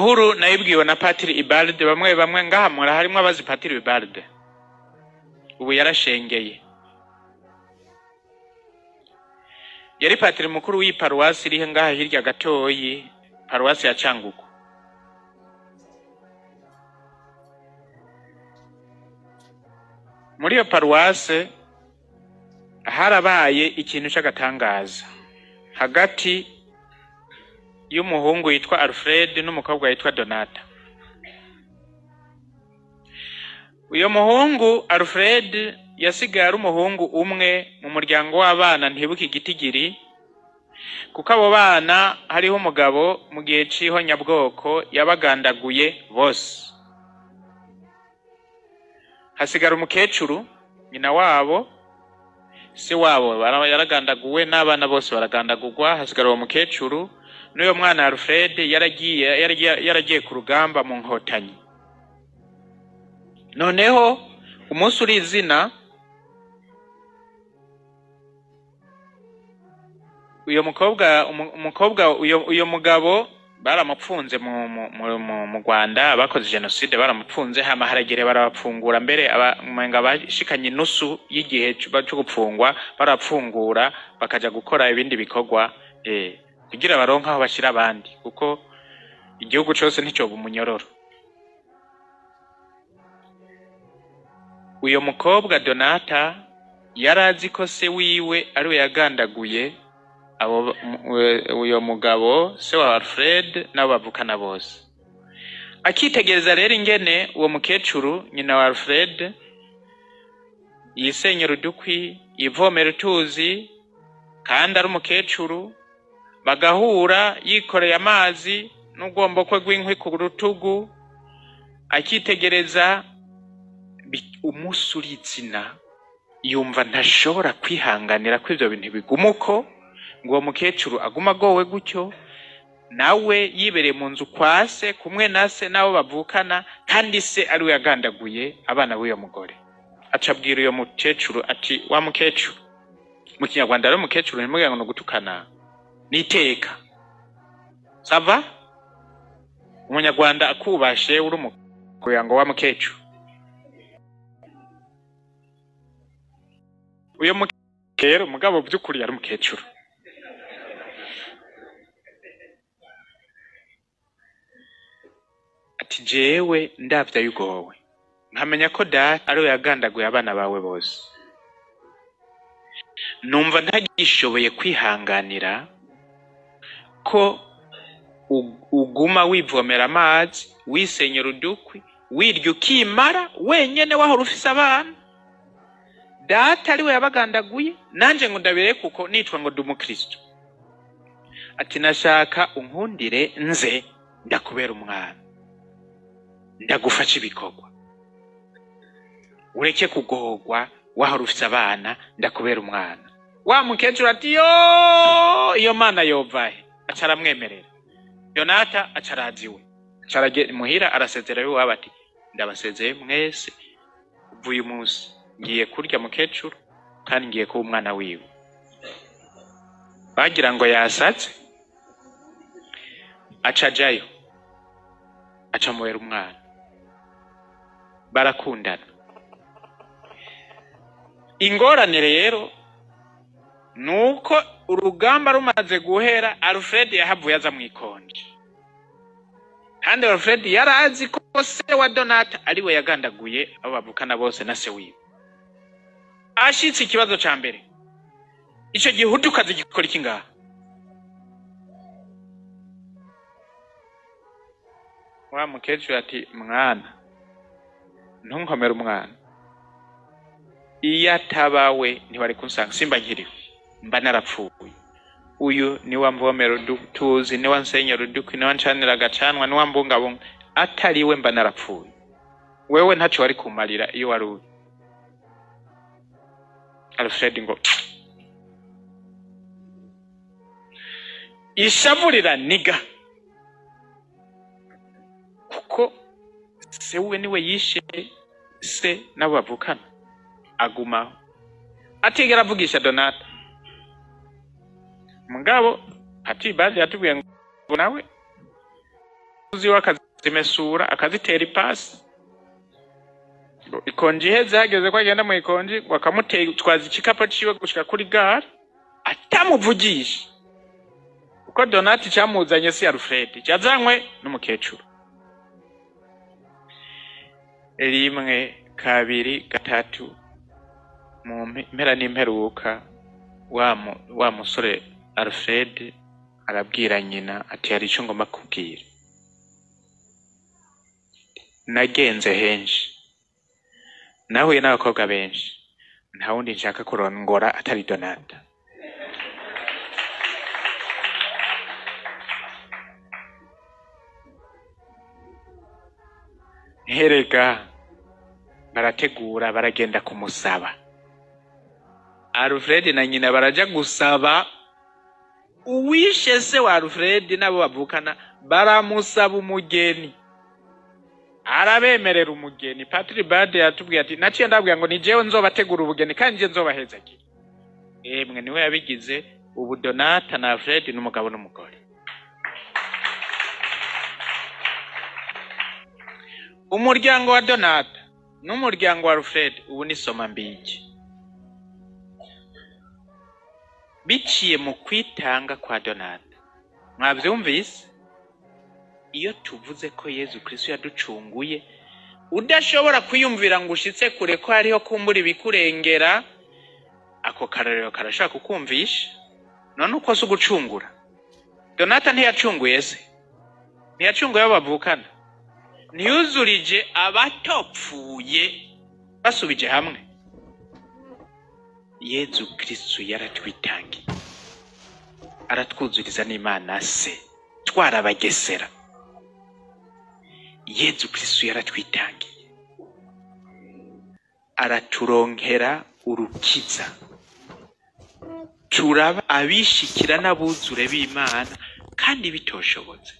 Iyi nkuru nayibwiwe na Patiri Ibalde, bamwe bamwe ngaha mura harimwo abazi Patiri Ibalde, ubu yarashengeye. Yari patiri mukuru w'iyi paruwasi iri ngaha hirya gatoyi, paruwasi ya Cangugu. Muri iyo paruwase harabaye ikintu c'agatangaza hagati y'umuhungu yitwa Alfred n'umukobwa yitwa Donata. Uyo muhungu Alfred yasigaye ari umuhungu umwe mu muryango w'abana ntibuka igitigiri, kuko abo bana hariho umugabo mu gihe c'ihonyabwoko yabagandaguye bose. Hasigara umukecuru nyina wabo, se wabo yaragandaguwe n'abana bose baragandagurwa, hasigara uwo mukecuru n'uyo mwana Alfred yaragiye ku rugamba mu nkotanyi. Noneho umunsi uri izina, uyo mukobwa umukobwa uyo mugabo baramupfunze mu Rwanda, abakoze jenoside baramupfunze, hama haragere barabapfungura, mbere umenga bashikanye inusu y'igihe co gupfungwa, barapfungura bakaja gukora ibindi bikorwa, kugira baronke aho bashira abandi, kuko igihugu cose nticoba umunyororo. Uyo mukobwa Donata yarazi ko se wiwe ariwe yagandaguye abo, uyo mugabo se wa Alfred n'abo bavukana bose. Akitegereza rero ingene uwo mukecuru nyina wa Alfred yisenyera udukwi, yivomera utuzi, kandi ari umukecuru, bagahura yikoreye amazi n'ugwombokwe rw'inkwi ku rutugu, akitegereza umunsi uritsina, yumva ntashobora kwihanganira ko ivyo bintu biguma uko, ngo uwo mukecuru aguma agowe gutyo, nawe yibereye mu nzu kwa se kumwe na se n'abo bavukana, kandi se ariwe yagandaguye abana b'uyo mugore. Aca abwira uyo mukecuru ati, wa mukecuru, mu Kinyarwanda rero mukecuru ntimubwire ngo ni ugutukana, ni iteka. Sava? Umunyarwanda akubashe uri umukobwa ngo wa mukecuru. Uyo mukecuru mugabo by'ukuri yari umukecuru. Ati jewe ndavya yugowe, nkamenya ko data ariwe yagandaguye abana bawe bose, numva ntagishoboye kwihanganira ko uguma wivomera amazi, wisenyera udukwi, wirya ukimara wenyene wahora ufise abana, data ariwe yabagandaguye, nanje ngo ndabire kuko nitwa ngo ndi umukristo. Ati nashaka unkundire nze ndakubera umwana, ndagufasha ibikorwa, ureke kugorwa wahora ufise abana, ndakubera umwana. Wa mukecuru ati yo, iyo mana yovahe? Aca aramwemerera. Donata aca araza iwe, aca aragenda muhira, arasezera iwabo ati ndabasezeye mwese, kuva uyu munsi ngiye kurya mukecuru kandi ngiye kuba umwana wiwe. Bagira ngo yasatse, aca ajayo, aca amubera umwana, barakundana. Ingorane rero nuko urugamba rumaze guhera, Alfred yahavuye aza mwikonje, kandi Alfred yarazi ko se wa Donata ariwe yagandaguye abo bavukana bose na se wiwe. Ashitse ikibazo ca mbere, ico gihudukazi gikora iki ngaha? Wa mukecuru ati mwana, ntunkomere umwana, iyo atabawe ntiwari kunsanga, simba nkiriho, mba narapfuye. Uyu niwe amvomera utuzi, niwe ansenyera udukwi, niwe ancanira agacanwa, niwe ambungabunga, atariwe mba narapfuye. Wewe ntaco wari kumarira iyo wari uri. Alfred ngo ishavu riraniga, kuko se we niwe yishe se nabo bavukana, agumaho atigera avugisha Donata. Mugabo ati baje yatubwiye ngo nawe ziwe akazimesura, akazitera ipasi. Ikonji iheze, hageze ko agenda mu ikonji, ngo akamutwaza ikikapo ciwe gushika kuri gare atamuvugisha, kuko Donati camuzanye si Alfred, cazanywe n'umukecuru. Rimwe, kabiri, gatatu, mu mpera n'imperuka, wa musore Alfred arabwira nyina ati: "Hari ico ngomba kubwira. Nagenze henshi, nahuye n'abakobwa benshi, nta wundi nshaka kurongora atari Donata." Herega barategura, baragenda kumusaba. Alfred na nyina baraja gusaba uwishe se wa Alfred nabo bavukana, baramusaba umugeni, arabemerera umugeni. Patri Bade yatubwiye ati: "Naciye ndabwira ngo ni jewe nzobategura ubugeni kandi je nzobahezagira." Emwe, niwe yabigize. Ubu Donata na Alfred n'umugabo n'umugore. Umuryango wa Donata n'umuryango wa Alfred ubu ni soma mbiki, biciye mu kwitanga kwa Donata. Mwavyumvise? Iyo tuvuze ko Yezu Kristo yaducunguye, udashobora kwiyumvira ngo ushitse kure, ko hariho kumbura ibikurengera, ako karorero karashobora kukumvisha. None uko si ugucungura? Donata ntiyacunguye se? Ntiyacunguye abo bavukana? Ntiyuzurije abatopfuye basubije hamwe? Yezu Kristo yaratwitangiye, aratwuzuriza n'Imana se twarabagesera. Yezu Kristo yaratwitangiye, araturonkera urukiza, turaba abishikira n'abuzure b'Imana kandi bitoshobotse.